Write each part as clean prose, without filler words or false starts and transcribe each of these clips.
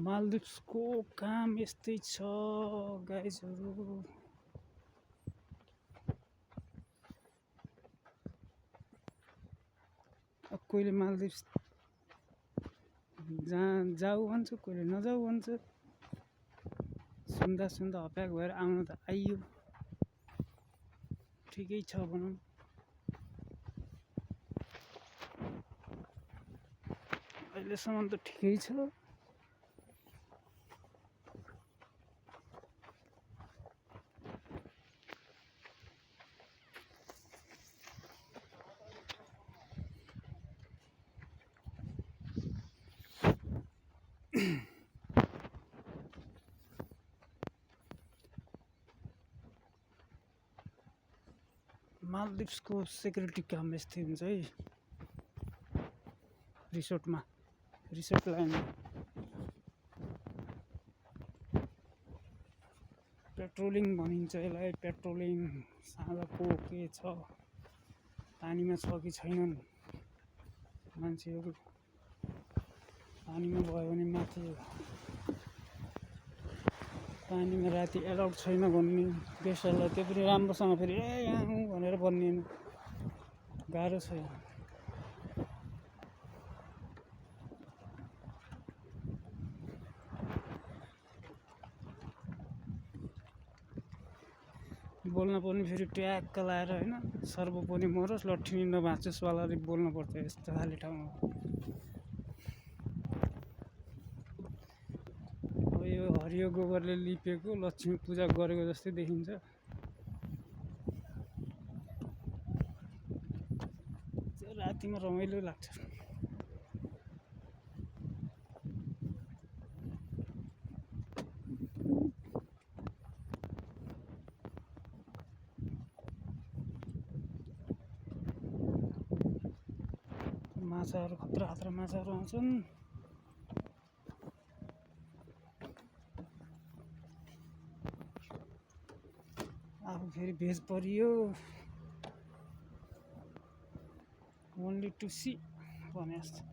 मालदिभ्सको काम यस्तै छ गाइजहरू। कोहीले मालदिभ्स जाऊ भन्छ, कोहीले नजाऊ भन्छ। सुन्दा सुन्दा हप्याक भएर आउनु त आइयो, ठिकै छ भनौँ। अहिलेसम्म त ठिकै छ। मालदिभ्सको सेक्युरिटी काम यस्तै हुन्छ है। रिसोर्ट लाइनमा पेट्रोलिङ भनिन्छ यसलाई। पेट्रोलिङ साँझको के छ, पानीमा छ कि छैनन् मान्छेहरू। पानीमा भयो भने माथि, पानीमा राति एलाउड छैन भन्ने गेस्टहरूलाई त्यो पनि राम्रोसँग फेरि यहाँ हुँ भनेर भनिएन, गाह्रो छ यहाँ। बोल्न पनि फेरि ट्याक्क लाएर होइन, सर्व पनि मरोस् लट्ठी नि नभाँचोस् वालाले बोल्नु पर्छ यस्तो खाले ठाउँमा। अब यो हरियो गोबरले लिपेको लक्ष्मी पूजा गरेको जस्तै देखिन्छ। रातिमा रमाइलो लाग्छ। माछाहरू खतरा खतरा माछाहरू आउँछन्। आफू फेरि भेज परियो, ओन्ली टु सी भने जस्तो।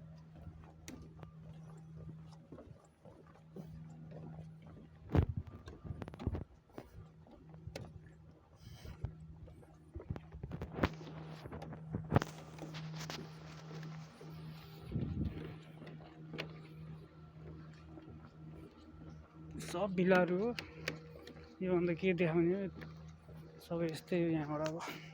सब भिलाहरू हो, योभन्दा के देखाउने, सबै यस्तै हो यहाँबाट अब।